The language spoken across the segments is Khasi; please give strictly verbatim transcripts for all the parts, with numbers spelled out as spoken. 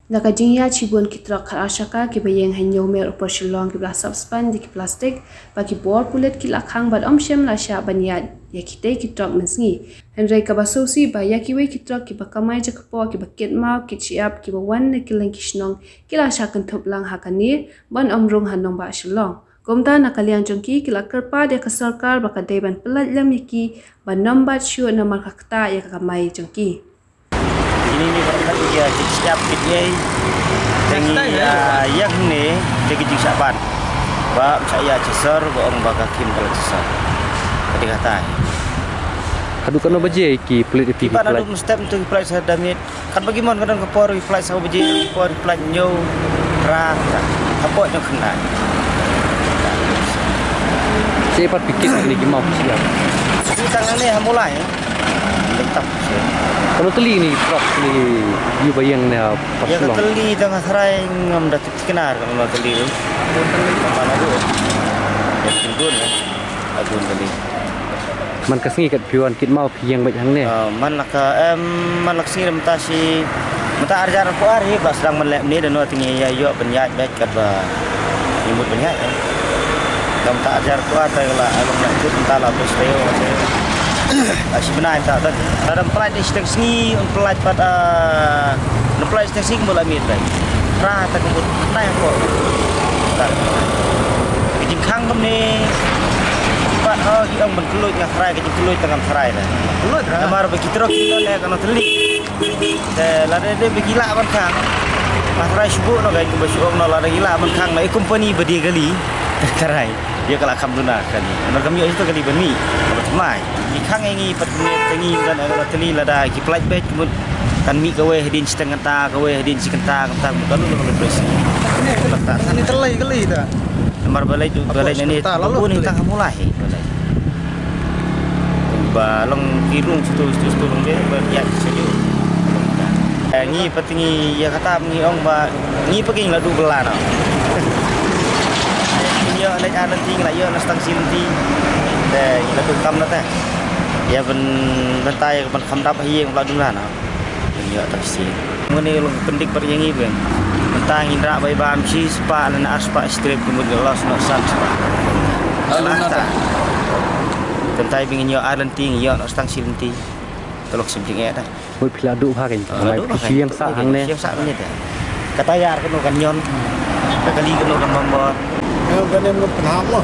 Da ka jingïaid shibun ki trok khatar shaka kiba ïeng ha Hynñiewmer Upper Shillong kiba la sop sponge da ki plastik, ba ki bor pulit ki la khang bad ym shym la shah ban ïaid ïa kitei ki trok mynsngi. Hynrei kaba sngewsih ba ïa kiwei ki trok kiba kamai jaka pok, kiba kit maw kit shyiap, kiba wan na kylleng ki shnong, ki la shah kynthup lang ha kane ban ym rung ha nongbah Shillong. Kumta na ka liang jong ki, ki la kyrpad ïa ka sorkar ba ka dei ban pyllait lem ïa ki ban ym bat shuh namar ka ktah ïa ka kamai jong ki. Ini ni ba ka ïa ki shyiap ki ei. Tengi ïa ïa ne te ki jingshah ban. Ba ym shah ïa chisor ba ong ba ka kim ka la chisor. Ka dei ka tai. Haduh katno baje ki pulit ïa phi ki Ba na plait? Dum step tu ki plait sa damit. Kan bagi mon ka don ka por ki plait sa baje, ka por ki plait ñiew. Ra ra. Ka por ñiew khyndai. Sa pat phi kit ni ki maw ki shyiap. Ki tang ne ha Mulai. Lengkap. Katno tylli ni trok ni ïu ba ïeng ne ha Ïa ka Parslong? Tylli tang ha Sarai ngam da tip tikna katno tylli tu. Mana tu? Ïa kin dun. Adun tylli. Man ka sngi kat phi wan kit maw phi ïeng beit hangne? Ah, man la ka, em, man la ka sngi mynta shi, mynta arhajar arphew ar hi ba sdang man leh mynne da no tang ïa ïoh ban ïaid beit katba ïa mut ban ïaid, eh. Da mynta arhajar arphew ar ta la long na kut mynta la bus tayo, eh. Ah, shi bnai mynta ta. Lada ym pynlait shiteng sngi, ym pynlait pat, ah, ym pynlait shiteng sngi kumba la miet beit. Ra ta kumba nai ko. Ta. Ki jingkhang kumne. Pat ha ki ong ban kylluid nga Sarai, ki jingkylluid tang ngam Sarai la. Kylluid ra. Namar ba ki trok ki don eh katno tylli. Te lada dei ba ki lah ban khang. Nga Sarai shu buh noh ka kumba shu ong noh lada ki lah ban khang noh i company ba die kali. Te Sarai. Ïa ka la kham duna kali. Namar kam ïoh ito kali ban mih. Ka ba thymmai. Ki khang ïa ngi pat ngi ka ngi don eh katno tylli lada ki plait beit mut kan mih kawei hadien shiteng kynta, kawei hadien shi kynta, kynta mut ka lut ka lut beit. Ni tylli kali ta. Namar ba leit, ba leit na ni, ba bun ni tang ha Mulai, ba leit. Ba long ki rung situ, situ, situ rung de, ba ïa ki seju. Eh, ngi pat ngi ïa kata ngi ong ba ngi pat ngi la duh bela no. Ngi ïoh leit ar lynti, ngi la ïoh na stang shi lynti. Te ngi la duh kam na te. Ïa ban, ban tai ban kham dap hi ïa la duh bela no. Ïa, tak sien. Mane long pyndik pat ïa ngi biang. Mynta ngin rah bai bam shi spah lane ar spah strip kumut los noh san spah. Lalu nata. Mynta biang ngin ïoh ar lynti, ngin ïoh noh stang shi lynti. Te lok sim jingeh ta. Hoi phi la duh bha kein. Ah, duh bha kein. Phi ïeng sah hangne. Ïeng sah hangne ta. Kata ïar kano kan ñion. Ka kali kano kan mambor. Em, kan em pynhap mo.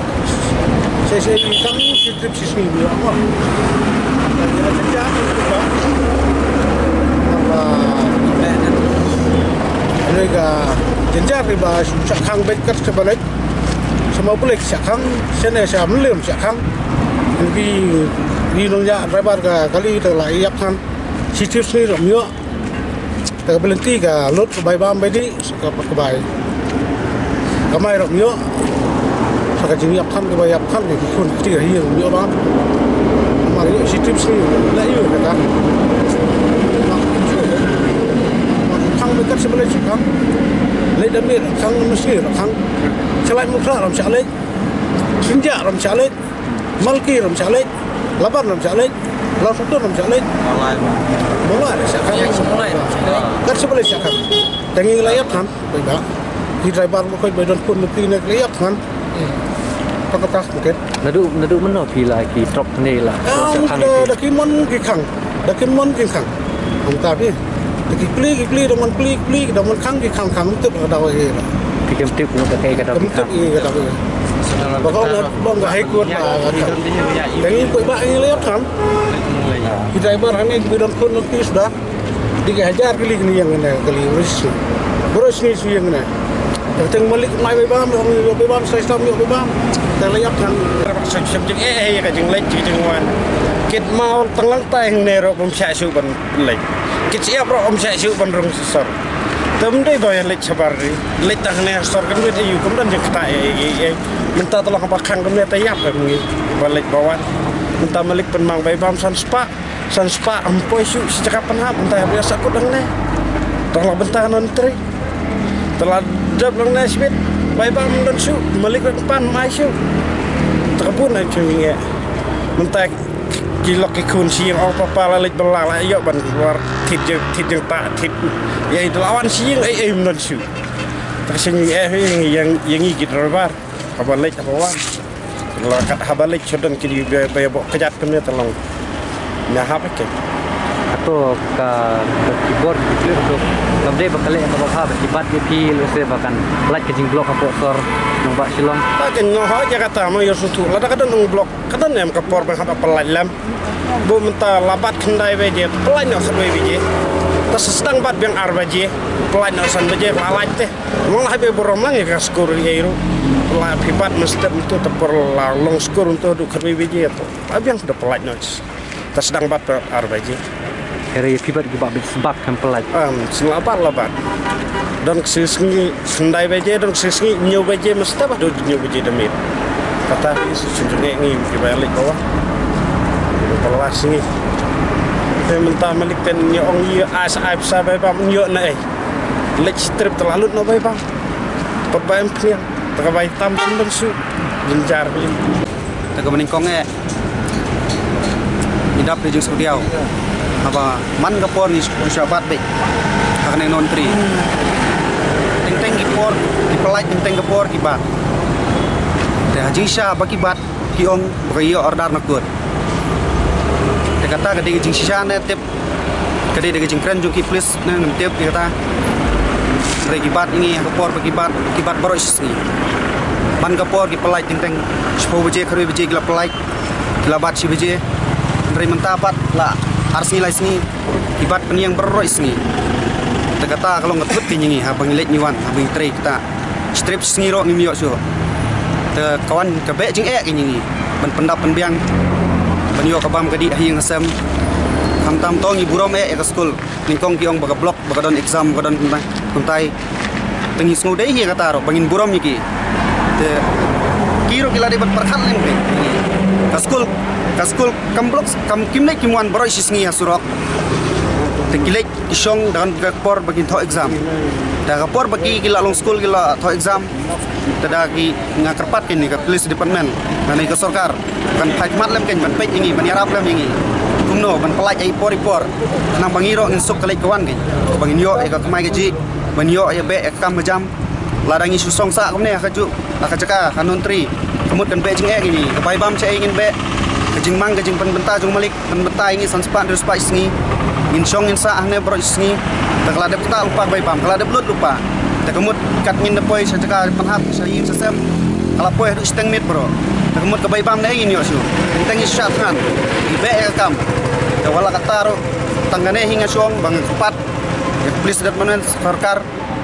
Sa sa i tang shi trip shi sngi mo. Kan ïa la jynjar mo. Apa, ane ka jynjar ni ba shah khang beit kat sa ba leit. Sa ma pulek shah khang, sa ne sa mlem shah khang. Bi, bi nong ïa driver ka kali ta la ïap khan. Shi trip sngi rom ïoh. Te ka ba lynti ka lut ka bai bam bai dih, sa ka pat ka bai. Ka mai rok ïoh. Sa ka jingïap than ka bai ïap than ka khun kti ka hi ïoh bam. Mar ïoh shi trip sngi la ïoh ka ka. Khang ba kat sa ba leit shi khang. Leit da miet khang ma sngi khang. Sa lait mukra ram sa leit. Sinja ram sa leit. Malki ram sa leit, Laban ram sa leit, Langsutun ram sa leit. Mawlai. Mawlai ram sa khang. Kat sa ba leit sa khang. Te ngi la ïap than, bai ba. Ki driver ba khoi bai don phone ngi ne la ïap than. Pakata mungkin. Naduh, naduh mynno phi la ki trok ne la. Ah, sa khang da, phi. Da ki mon ki khang. Da ki mon ki khang. Kumta phi. Da ki pli, ki pli, da mon pli, ki pli, da mon khang, ki khang, khang, tip, da wa ye la. Phi kam tip, kumta kai ka da. Kam tip, ka da wa ye. Ba ka ong, ba ong ka High Court, ba ka. Da ngi koi ba ngi la ïap than. Ki driver hangne ki don phone notice da. Di ka hajar kali kali ïeng ne, kali ris. Bro sini su ïeng ne. Teng malik mai bai bam, bai bam, sai stam ïoh bai bam. Te la ïap than. Sep sep jing eh eh ka jing leit jing jing wan. Kit mau tang lang tai ne ro bam sha su ban leit. Kit siap ro bam sha su ban rung sor. Tem dei ba leit sabar ri. Leit tang ne sor kan dei yu kum dan jing kata eh eh eh. Mynta tolong ba khang kan ne ta ïap kan ngi. Ba leit ba wan. Mynta malik pen mang bai bam san spa. San spah ym poi shuh shi jaka pynhap mynta ïa sa kut hangne. Tang la bynta non tri. Tang la dep hangne sibit. Bai bam don shuh malik rang pan mai shuh. Tang ka bun ai shuh ngi. Mynta Ki lok ki khun shi ïing ong papa la leit bala la ïoh ban war thit jeng thit jeng ta thit. Ïa i la wan shi ïing ei ei mnon shu. Ta shu ïa ïa ngi ki driver. Haba leit haba wan. La kat haba leit shu don ki ba ba bok kjat kane ta long. Nya hap ke. Ato ka ka keyboard ki clip tu. Kam dei ba ka leh ka ba ha ba ki bat ki phi lehse ba kan lait ka jingblok hapoh sor nong ba Shillong. Ta kan nyo ha ja kata ma ïoh sutu. Lada ka don nong blok. Ka don em ka por ba hap ba pynlait lem. Bu mynta la bat khyndai baje, pynlait noh khatwei baje. Ta sa sdang bat biang ar baje, pynlait noh san baje, la lait te. Mong la hap ba burom lang ïa ka skur ïa i ruh. La phi bat mynstep myntu ta por la long skur myntu haduh khatwei baje to. La biang da pynlait noh. Ta sdang bat ar baje. Hynrei phi bat ki ba bit sbak kan pynlait. Am, sngewbha la bat. Don ksi sngi khyndai baje, don ksi sngi hynñiew baje, mynstep haduh hynñiew baje da miet. Kata hi sa shu jngai ngi ki ba leit bawah. Ba la sngi. Te mynta malik ten ïa ong ïa ai sa ai pisa bai bam ïoh na ei. Leit strip te la lut na bai bam. Pat bai em pniang. Te ka bai tam sum ban su. Jynjar hi. Te kaba nyngkong eh ngi dap da jingsngewdiaw. Haba man ka por ngi shu shu bat beit ha kane ka Nontri. Teng teng ki por ki pynlait, teng teng ka por ki bat. Te ha jingshisha ba ki bat ki ong ba ka ïoh order na kot. Te kata ka dei ka jingshisha ne tip. Ka dei da ka jingkren jong ki police ne ngam tip ïa kata. Hynrei ki bat ïa ngi ha ka por ba ki bat, ki bat baroh shi sngi. Man ka por ki pynlait teng teng shiphew baje, khatwei baje ki la pynlait, ki la bat shi baje. Hynrei mynta pat la ar sngi lai sngi ki bat pynïeng baroh shi sngi. Te kata ka long ka thut ka ïa ngi haba ngi leit ngi wan, haba ngi trei kata. Strip sngi ruh ngim ïoh shuh. Te ka wan ka beh jingeh ka ïa ngi ban pyndap pynbiang, ban ïoh ka bam ka dih ha ïing ha sem. Khamtam to ngi burom eh ïa ka skul. Nyngkong ki ong ba ka block, ba ka don exam, ba ka don kumtai, kumtai. Te ngi sngewdei hi kata ruh ba ngin burom ïa ki. Te ki ruh ki la dei ban pyrkhat lem ki. Ka skul, ka skul kam block, kam kim leit kim wan baroh shi sngi ha surok. Te ki leit ki shong da ka por ba kin thoh exam. Da ka por ba ki, ki la long skul ki la thoh exam. Te da ki nga kyrpad kane ka police department, kane ka sorkar, kan phai khmat lem kan ban peit ïa ngi, ban ïarap lem ïa ngi. Kumno ban pynlait ïa i por i por. Nang ba ngi ruh ngin suk ka leit ka wan kan, ba ngin ïoh ïa ka kamai kajih, ban ïoh ïa beh ïa ka kam ka jam. Lada ngi shu song sah kumne ha kajuh, ha ka jaka, ha Nontri, ka mut kan beh jingeh ïa ngi. Ka bai bam shaei ngin beh, ka jingmang ka jingpynbynta jong Malik. Mynta ïa ngi san spah hynriew spah shi sngi. Ngin shong ngin sah hangne baroh shi sngi. Te ka la dep ktah lypa ka bai bam, ka la dep lut lypa. Te ka mut kat ngin da poi sha jaka pynhap sha ïing sha sem, ka la poi haduh shiteng miet baroh. Te ka mut ka bai bam ne ngin ïoh shuh. Teng teng ngi sah thngan. Ngi beh ïa ka kam. Te wat la katta ruh tang kane hi nga shong ba nga kyrpad ïa ka police department, sorkar.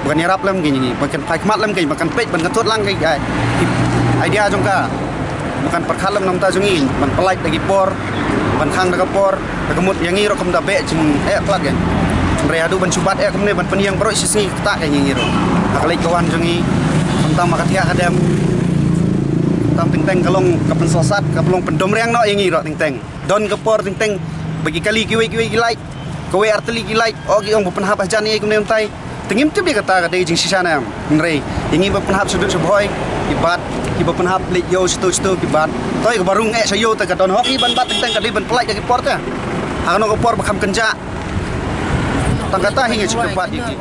Ba kan ïarap lem ki ngi, ba kan phai khmat lem ki, ba kan peit, ba kan thut lang ki, ai, idea jong ka. Ba kan pyrkhat lem na ka bynta jong ngi, ban pynlait da ki por, ban khang da ka por, da ka mut ïa ngi ruh kumta beh jingeh palat kan. Hynrei haduh ban shu bat eh kumne ban pynïeng baroh shi sngi kata ka ïa ngi ruh. Ha ka leit ka wan jong ngi, khamtam ha ka thiah ka dem. Khamtam teng teng ka long ka pynsangsot, ka long pyndomriang noh ïa ngi ruh teng teng. Don ka por teng teng ba ki kali kiwei kiwei ki lait, kawei ar tylli ki lait, oh ki ong ba pynhap hajan ïa kumne kumtai. Te ngim tip ïa kata ka dei jingshisha ne em. Hynrei ïa ngi ba pynhap sha dud sha bhoi, ki bat, ki ba pynhap leit ïew shatu shatu ki bat. Toi ka ba rung eh sha ïew te ka don hok hi ban bat teng teng, ka dei ban pynlait da ki por te. Ha kano ka por ba kham kynjah. Tang kata hi nga shu kyrpad ïa ki.